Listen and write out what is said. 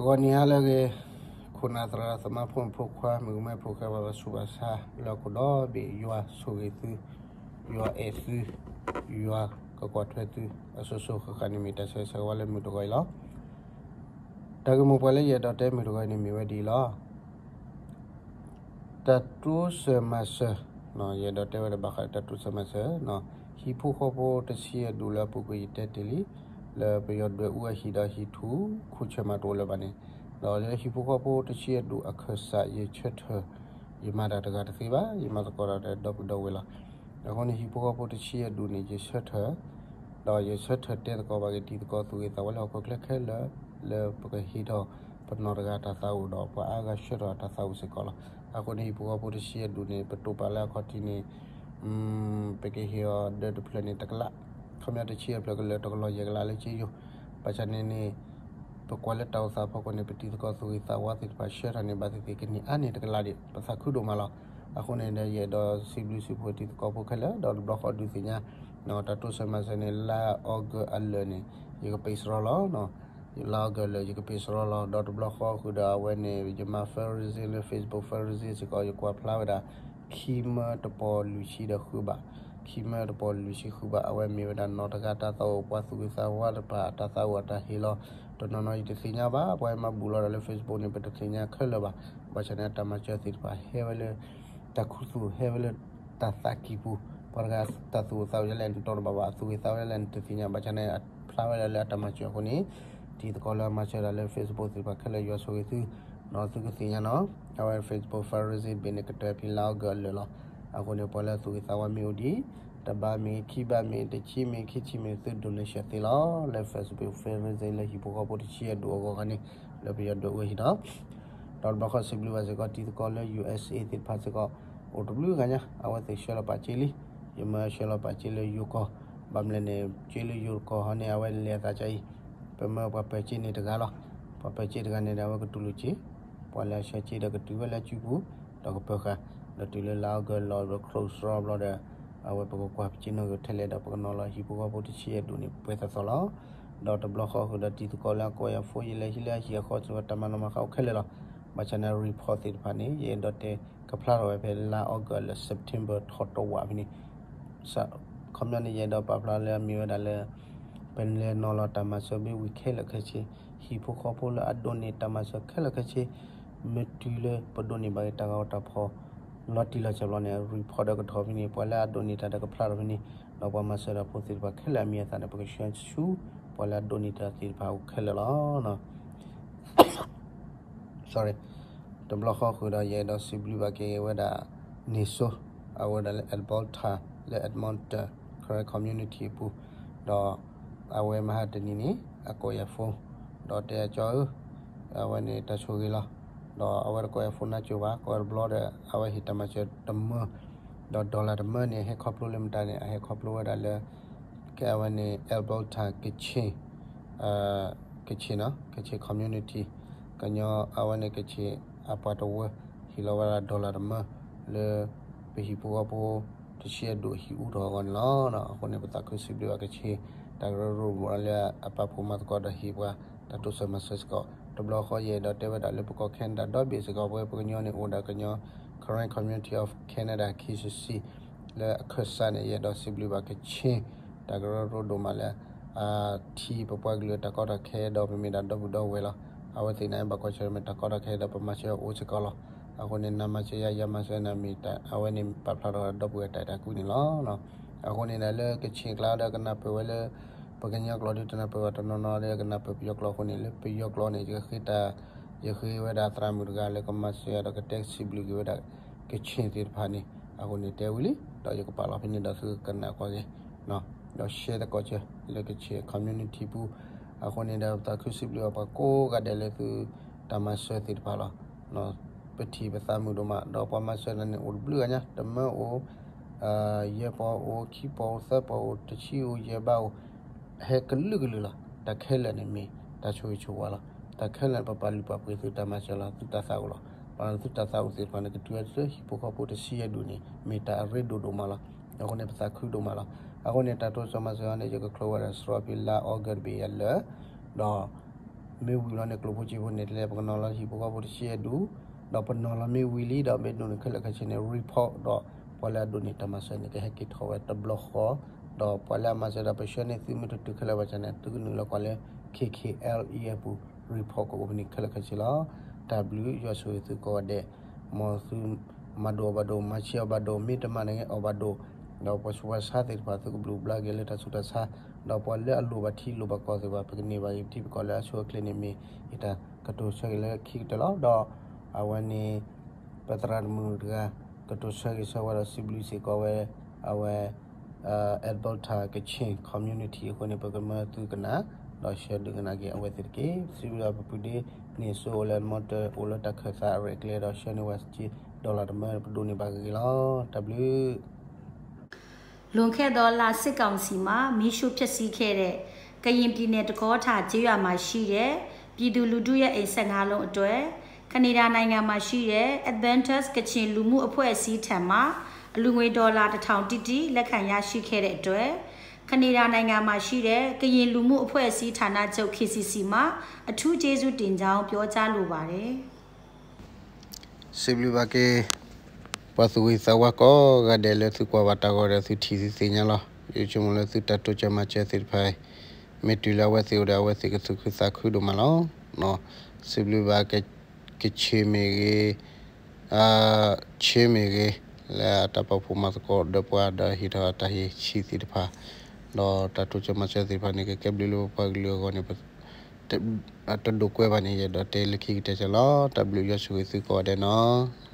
ဂီၤနံၤဟါလၢအဂ့ၤ, ခိၣ်နၢ်သရၣ်သမါ ဖိမုၣ်ဖိခွါ မုၣ်ကမဲဖိဃဲ ပှၤဘၣ်ဆူးဘၣ်ဆါလၢဟီၣ်ခိၣ်ဒီဘ့ၣ်, ယွၤဆိၣ်ဂ့ၤသု, ယွၤအဲၣ်သု, ယွၤကကွၢ်ထွဲသု အစိၤစိၤဃၣ်ဃၣ်န့ၣ် မ့ၢ်တၢ်ဆၢဂ့ၤဆၢဝါလၢမုၢ်တဂီၤအံၤလီၤ. တၢ်ဂ့ၢ်မိၢ်ပှၢ်လၢယအဲၣ်ဒိးတဲမုၢ်တဂီၤအံၤန့ၣ်မ့ၢ်ဝဲဒ်အံၤလီၤ. တၢ်တိစၢၤမၤစၢၤ, ယအဲၣ်ဒိးတဲဝဲဒၣ်ဘၣ်ဃးတၢ်တိစၢၤမၤစၢၤ, ဟံၣ်ဖိဃီဖိတဆံယဲၢ်ဒူၣ်လၢအပူၤကွံာ်ယတဲတ့ၢ်လံ, လၢပယီၤဒွဲၣ်အူအဟံၣ်ဒီးဟံၣ်ထူၣ်ခိၣ်ဆၢၣ်မးတအိၣ်လၢၤဘၣ်န့ၣ်, ဒီးလၢဟံၣ်ဖိဃီဖိတဆံယဲၢ်ဒူၣ်အခၢၣ်စး ယဆၢထၢၣ်, ယမၤတၢ်တဂၤတသ့ဘၣ်, ယမၤသကိးတၢ်ဒီပုၢ်ဒီဝဲၢ်လီၤ. အဃိန့ၣ် ဟံၣ်ဖိဃီဖိတဆံယဲၢ်ဒူၣ်န့ၣ် ယဆၢထၢၣ်, ဒီးယဆၢထၢၣ်တဲသကိးဘၣ်က့ၤတံၤသကိးသူၣ်ဂ့ၤသးဝါလၢဟီၣ်ခိၣ်ချၢခဲလၢာ်, လၢပကဟ့ၣ်ထီၣ်ပနီၢ်တဂၤတၢ်သးအိၣ်ဒီးပှၤအါဂၤဆှၢထီၣ်တၢ်သးအိၣ်စ့ၢ်ကီးလီၤ. အဃိန့ၣ် ဟံၣ်ဖိဃီဖိတဆံယဲၢ်ဒူၣ်န့ၣ် ပတိာ်ပာ်လၢအခီၣ်ထံးန့ၣ် ပကဟ့ၣ်အီၤဒၢတဖျၢၣ်န့ၣ်တကလး, ခီပညီတဆံယဲၢ်ဖျၢၣ်ကလၢာ်တကလီၢ်ယဲၢ်ကလးလၢကၠ့ယိၤ, ဘၣ်ဆၣ်န့ၣ်န့ၣ် ပကွၢ်လၢတၢ်အိၣ်သးဖီခိၣ်န့ၣ် ပတံၤသကိးသူၣ်ဂ့ၤသးဝါသ့ၣ်တဖၣ်ဆှၢထီၣ်န့ၣ် ဘၣ်သ့ၣ်သ့ၣ်ကန့ၢ်အါန့ၢ်တကလးဒံး ပသးခုဒိၣ်မးလီၤ. အဃိန့ၣ်ဒီး ယအဲၣ်ဒိးစံးဘျုးစံးဖှိၣ်တံၤသကိးဖိခဲလၢာ် ဒီးတဘျီဃီဒုးသ့ၣ်ညါ တၢ်တိစၢၤမၤစၢၤန့ၣ် လါအီကူးအလၢာ်န့ၣ် ယကပ့ၤစရီလီၤ. လါအီကူးအလၢာ် ယကပ့ၤစရီလီၤ. ဒီးတဘျီဃီဃုာ်ဒီးအဝဲန့ၣ် ယမၤ fundraising လၢ Facebook fundraising စ့ၢ်ကီး ယကွၢ်ဖျါဝဲဒၣ် ခံမၢတပီၤလွံၢ်ဆံဒီးဃုဘး, ခံမၢတပီၤလွံၢ်ဆံဃုဘး အဝဲမ့ၢ်ဝဲဒၣ်နီၢ်တဂၤတၢ်သးအိၣ် ပှၤသူၣ်ဂ့ၤသးဝါတဖၣ်အတၢ်သးအိၣ်အတၢ်ဟ့ၣ်လီၤ. တနီၤနီၤယတသ့ၣ်ညါဘၣ် ပှၤမၤဘူၣ်လီၤဒီးလၢ Facebook န့ၣ် ပတသ့ၣ်ညါခဲလၢာ်ဘၣ်. ဘၣ်ဆၣ်န့ၣ် အတၢ်မၤစၢၤသ့ၣ်တဖၣ်ဟဲဝဲလၢ တၢ်ခူသူၣ်ဟဲဝဲလၢ တၢ်သးကံၢ်ပူၤ, ပှၤတဂၤတၢ်သူၣ်အိၣ်သးအိၣ်ဒ်လဲၣ်န့ၣ် တီတဘၣ်ဘၣ် အသူၣ်ဂ့ၤသးဝါဒ်လဲၣ်န့ၣ် တသ့ၣ်ညါ. ဘၣ်ဆၣ်န့ၣ် အဖျါဝဲဒၣ်လၢအတၢ်မၤစၢၤအဃိန့ၣ် တံၤသကိးလၢအမၤစၢၤဒၣ်လၢ Facebook သ့ၣ်တဖၣ်ခဲလၢာ် ယွၤဆိၣ်ဂ့ၤသု, ဒီးသုကသ့ၣ်ညါနီၤ အဝဲ Facebook fundraising ဘ့ၣ်န့ၣ်ကတၢၢ်ဖဲလါအီကူးအလၢာ်လီၤ. အဃိန့ၣ် ပှၤလၢအသူၣ်ဂ့ၤသးဝါမ့ၢ်အိၣ်ဒံး တဘးမ့ၢ် ခံဘးမ့ၢ် တဆံမ့ၢ် ခံဆံမ့ၢ် သု donation သ့လီၤ လၢ Facebook fundraising လၢဟံၣ်ဖိဃီဖိတဆံယဲၢ်ဒူၣ်အဂီၢ်န့ၣ် လၢပယီၤဒွဲၣ်အူအဟံၣ်ဒီး ဒီးတဘျီဃီစံးဘျုးဘၣ်စ့ၢ်ကီး တံၤသကိးလၢ USA သ့ၣ်တဖၣ်စ့ၢ်ကီး အိၣ်တဘျုးဂၤညါ အဝဲသ့ၣ်ဆှၢလီၤပာ်စ့လံ. ယမၢဆှၢလီၤပာ်စ့လၢယိၤကီၢ်, ဘၣ်မနုၤလဲၣ်န့ၣ် စ့လၢယိၤကီၢ်ဟီန့ၣ် အဝဲလဲၤအသးကါအံၤ ပမၢပှၤပၢၤစ့န့ၣ်တဂၤလီၤ. ပှၤပၢၤစ့တဂၤန့ၣ်ဒီး အဝဲကတူၢ်လိာ်စ့ ပှၤလၢအဆှၢစ့ဒီးကတုၤဝဲလၢအစုပူၤ ဒီးကပၢၤဃာ် ဒီးတုၤလၢလါအီကူးလီၤဒီး close စရီဘျီဒီး အဝဲပကကွၢ်ပစ့နီၣ်ဂံၢ်ထဲလဲၣ်ဒီး ပကနီၤလီၤဟံၣ်ဖိဃီဖိတဆံယဲၢ်ဒူၣ်န့ၣ် ပှဲၤသီသီလီၤ. ဒီးတဘျီဃီဃုာ်ဒီးတံၤသကိးလၢအကိးယၤ phone ယလဲၤဟံးလၢအဟံၣ်အဃီ စ့ၢ်ဝဲတၢ်မၤနီၣ်မၤဃါအိၣ်ခဲလၢာ်လီၤ. ဘၣ်ဆၣ်န့ၣ် report သ့ၣ်တဖၣ်န့ၣ် ယအဲၣ်ဒိးတဲကဖျါထီၣ်ဝဲဖဲလါအီကူးလၢ September ထီၣ်တဝာ်ဖဲန့ၣ် ခီပညီန့ၣ် ယအဲၣ်ဒိးပာ်ဖျါလၢအမ့ၢ်ဝဲဒၣ်လၢ ပလဲၤနီၤလီၤတၢ်မၤစၢၤမ့ၢ်ဝံၤခဲလၢာ်ခဲဆ့, ဟံၣ်ဖိဃီဖိလၢအဒိးန့ၢ်တၢ်မၤစၢၤခဲလၢာ်ခဲဆ့, မ့ၢ်တုၤလၢပဒိးန့ၢ်ဘၣ်က့ၤတၢ်ဂီၤတၢ်ဖီၣ် လီၤတံၢ်လီၤဆဲးဘျီန့ၣ် report ဒီးကထီၣ်ဖဲန့ၣ်, ပှၤလၢအဒိးန့ၢ်တၢ်ဒီးကဖျါထီၣ်ဖဲန့ၣ်, ဒီးပှၤမၤစၢၤတၢ်ဖိသ့ၣ်တဖၣ်ခဲလၢာ်အမံၤအသၣ်န့ၣ် ပကဆှၢဆူ ပှၤလၢအဒိးန့ၢ်တၢ်သ့ၣ်တဖၣ်အအိၣ်ခဲလၢာ်လီၤ. sorry, တဘျီဃီဃုာ်ဒီး ယအဲၣ်ဒိးစံးဘျုးဘၣ်က့ၤဝဲဒၣ် န့ၢ်စိ အဝဲဒၣ်လၢ Alberta လၢ Edmonton Karen community အပူၤ, ဒီးအဝဲမဟါတနံၤန့ၣ် အကိးယၤ phone ဒီးတဲအကၠီဧၢ, အဝဲန့ၣ်တၢ်ဆိၣ်ဂ့ၤလီၤ. ဒီးအဝဲတကိးယၤ phone နါစိၤဘၣ်, ကိးတဘျီဒီး အဝဲဟ့ၣ်တၢ်မၤစၢၤတမၢ, ဒီး dollar တမၢန့ၣ် အဟဲခီဖျိလၢမတၤန့ၣ် အဟဲခီဖျိဝဲဒၣ်လၢ ကဲအဝဲန့ၣ် Alberta ကခ့ၣ် ကခ့ၣ်နီၤ ကခ့ၣ် community ကညီအဝဲန့ၣ် ကခ့ၣ်အပှၤတဝၢ ဟ့ၣ်လီၤဝဲဒၣ် dollar တမၢ လၢပဟံၣ်ဖိဃီဖိ တဆံယဲၢ်ဒူၣ်အဟံၣ်အူထီၣ်အဂီၢ်န့ၣ်လီၤ. အဃိန့ၣ် ပသးခုစံးဘျုးဘၣ်ကခ့ၣ် တၢ်ကရၢကရိမ့ၢ်လၢအပာ်ဖှိၣ်မၤသကိးဒီးဟ့ၣ်ပှၤ တၢ်တိစၢၤမၤစၢၤစ့ၢ်ကီး, တဘျီဃီယအဲၣ်ဒိးတဲဝဲဒၣ်လၢပကီၢ် Canada ဒီဘ့ၣ်စ့ၢ်ကီး ပဝဲပကညီန့ၣ်အိၣ်ဒၣ်ကညီ Karen Community of Canada K C C လၢအခၢၣ်စးန့ၣ် ယအဲၣ်ဒိးစံးဘျုးဘၣ်ကခ့ၣ် တၢ်ကရၢကရိဒိၣ်မးလၢ အထံၣ်ပပှၤကလုာ်အတၢ်ကီတၢ်ခဲ ဒီးပမ့ၢ်ဒၣ်ဒီပုၢ်ဒီဝဲၢ်လီၤ. အဝဲသ့ၣ်န့ၣ် ဘၣ်ကွၢ်ဆၢၣ်မဲာ်တၢ်ကီတၢ်ခဲဒီး ပမၤစၢၤအအိၣ်စ့ၢ်ကီးလီၤ. အဃိန့ၣ် နမၤစၢၤယၤ ယၤမၤစၢၤနၤ မ့ၢ်အဝဲန့ၣ် ပာ်ဖျါထီၣ်ဒီပုၢ်ဝဲၢ်တၢ်အဲၣ်တၢ်ကွံန့ၣ်လီၤ. အဃိန့ၣ်ဒီး လၢကခ့ၣ်ကျါဒီးကနၢ်ပၢၢ်ဝဲလၢ ပကညီကျိာ်ဒ်တနၢ်ပၢၢ်ဘၣ် တနီၤနီၤဒီးကနၢ်ပၢၢ်ပယီၤကျိာ်အဃိန့ၣ် လၢပယီၤကျိာ်န့ၣ် ယဃ့တၢ် ယဃ့ဝဲဒၣ်သရၣ်မုၣ်တဂၤလၢကမၤစၢၤယၤဒီးကတဲစံးဘျုးက့ၤဝဲဒၣ် ကခ့ၣ်သ့ၣ်တဖၣ်န့ၣ် အဃိန့ၣ်တဲဝံၤလံ ဒီးယကပာ်လီၤဖဲန့ၣ်ဒီးသုကနၣ်ကွၢ်က့ၤ ဒီး share သကိးကၢ လၢကခ့ၣ် community ပူၤ အဃိန့ၣ်ဒီး ပသးခုစံးဘျုးဘၣ်ပှၤကိးဂၤဒဲးလၢသုတၢ်မၤစၢၤသ့ၣ်တဖၣ်လီၤ. ပထံၣ်ပသးမုာ်ဒိၣ်မး ဒီးပှၤမၤစၢၤတၢ်န့ၣ်အိၣ်တဘျုးဂၤညါ တမၢအိၣ် ယဲၢ်ပီၤအိၣ် ခံပီၤအိၣ် သၢပီၤအိၣ် တဆံအိၣ် ယဲၢ်ဘးအိၣ် ဟဲကလုာ်ကလုာ်လီၤ. တၢ်ခဲလၢာ်န့ၣ်မ့ၢ်တၢ်ဆိၣ်ဂ့ၤဆိၣ်ဝါလီၤ. တၢ်ခဲလၢာ်န့ၣ် ပပာ်လုၢ်ပာ်ပှ့ၤသုတၢ်မၤစၢၤလီၤ သုတၢ်သးအိၣ်လီၤ. ဘၣ်မနုၤသုတၢ်သးအိၣ်သ့ၣ်တဖၣ်န့ၣ် ကတုၤဝဲလၢဟံၣ်ဖိဃီဖိတဆံယဲၢ်ဒူၣ်န့ၣ် မ့ၢ်တၢ်အရ့ဒိၣ်ဒိၣ်မးလီၤ. အဃိန့ၣ် ပသးခုဒိၣ်မးလီၤ. အဃိန့ၣ် တၢ်တိစၢၤမၤစၢၤအံၤန့ၣ် ယကကျိၤဝဲဒၣ်စရီဖဲလါအီကူးတဘ့ၣ်အလၢာ် ဒီး မ့ၢ်ဝံၤလီၤန့ၣ် ကျိၣ်ဖိစ့ဖိန့ၣ် တလဲပကနီၤလီၤဟံၣ်ဖိဃီဖိတဆံယဲၢ်ဒူၣ်, ဒီးပနီၤလီၤမ့ၢ်ဝံၤလံ ဒီးမ့ၢ်ဒိၣ်န့ၣ်ခဲလၢာ်ခဲဆ့န့ၣ် report ဒီးပှၤလၢအဒိးန့ၢ်တၢ်မၤစၢၤန့ၣ် ကဟဲက့ၤထီၣ်ဝဲတဘျီဃီ, ဒီးပှၤလၢအမၤစၢၤဒီးပဆှၢန့ၢ်သုမ့ၢ်တတုၤခဲလၢာ်ဘၣ်ဆၣ်န့ၣ် သုကနုာ်လီၤကွၢ်လၢ K K L E အပူၤ report ကအိၣ်ဖဲန့ၣ်ခဲလၢာ်ခဲဆ့လီၤ. တၢ်ဘျုးယွၤဆိၣ်ဂ့ၤသုကိးဂၤဒဲး, မ်သုမၤဒိၣ်အီၤဘၣ်ဒိၣ် မၤဆံးအီၤဘၣ်ဒိၣ် မ့ၢ်တမၤန့ၣ်အီၤဘၣ်ဒိၣ်, ဒီးပှၤဆူးပှၤဆါသ့ၣ်တဖၣ် သုကဘျုးဘျါက့ၤလၢတၢ်ဆူးတၢ်ဆါ, ဒီးပှၤလၢအလိၣ်ဘၣ်ထံလိၣ်ဘၣ်ကီၢ်သ့ၣ်တဖၣ် ပကန့ၢ်ဘၣ်က့ၤထံပကီၢ်လၢအဆိအချ့န့ၣ်မ့ၢ် ယတၢ်ကတိၤဆၢဂ့ၤလၢခံကတၢၢ်လီၤ. ဒီးအဝဲန့ၣ် ပသရၣ်တမုၣ်တဂၤ ကတိၤဆၢဂ့ၤဆၢဝါဒီးစံးဘျုးစ့ၢ်ကီးဝဲ အဝဲ Alberta Kachin Community အဃိန့ၣ် ပကမၢသုကနၣ် ဒီးဆှၢဒုးကနၣ်က့ၤအဝဲသ့ၣ်တက့ၢ်. စံးဘျုးဒီးပပုၢ်ဒ့န့ၣ် စိအိၣ်လၢနမီတၢ်အိၣ်လၢတၢ်ခၢၣ်သးအရဲၣ်ကျဲၤ ဒီးဆှၢန့ၢ်ဝဲစ့ dollar တမၢ ပဒိးန့ၢ်ဘၣ်က့ၤလီၤ. တၢ်ဘျုး လွန်ခဲ့သောလ စစ်ကောင်စီမှ မီးရှို့ဖျက်ဆီးခဲ့တဲ့ ကရင်ပြည်နယ် တကောထ ကျေးရွာမှာရှိတဲ့ ပြည်သူလူထုရဲ့ အိမ် ဆယ့်ငါးလုံးအတွက် ကနေဒါနိုင်ငံမှာရှိတဲ့ Adventist ကချင်လူမှုအဖွဲ့အစည်းထံမှ အလှူငွေ ဒေါ်လာ တစ်ထောင် တိတိ လက်ခံရရှိခဲ့တဲ့အတွက် ကနေဒါနိုင်ငံမှာရှိတဲ့ ကရင်လူမှုအဖွဲ့အစည်းဌာနချုပ် K C C မှ အထူးကျေးဇူးတင်ကြောင်း ပြောကြားလိုပါတယ်. စံးဘျုးဘၣ်က့ၤ ပှၤသူၣ်ဂ့ၤသးဝါကိးဂၤဒဲးလၢသုကွၢ်ဘၣ်တၢ်ဂီၤဒီးသုထံၣ်သုသ့ၣ်ညါလီၤ. ယဆိကမိၣ်လၢသုတၢ်တိစၢၤမၤစၢၤသ့ၣ်တဖၣ် မ့ၢ်တုၤလၢအဝဲသ့ၣ်အိၣ်ဒီး အဝဲသ့ၣ်ကသူၣ်ခုသးခုဒိၣ်မးလီၤ. စံးဘျုးဘၣ်က ကချ့ၣ်မ့ၢ်ဂ့ၤ ဆ့မ့ၢ်ဂ့ၤ လၢအတၢ်ပာ်ဖှိၣ်မၤသကိးဒီးပှၤဒီးဟ့ၣ်ထီၣ်တၢ်ဟ့ၣ်ဆံးသ့ၣ်တဖၣ်, ဒီးတၢ်တိစၢၤမၤစၢၤသ့ၣ်တဖၣ်န့ၣ် ကကဲဘျုးလၢပပှၤကလုာ်အဂီၢ်န့ၣ် တဒိးကွဲဘၣ်န့ၣ် ယအဲၣ်ဒိးတဲလၢခံကတၢၢ်လီၤ. တၢ်ဘျုးယွၤဆိၣ်ဂ့ၤသုကိးဂၤဒဲးနီၤ.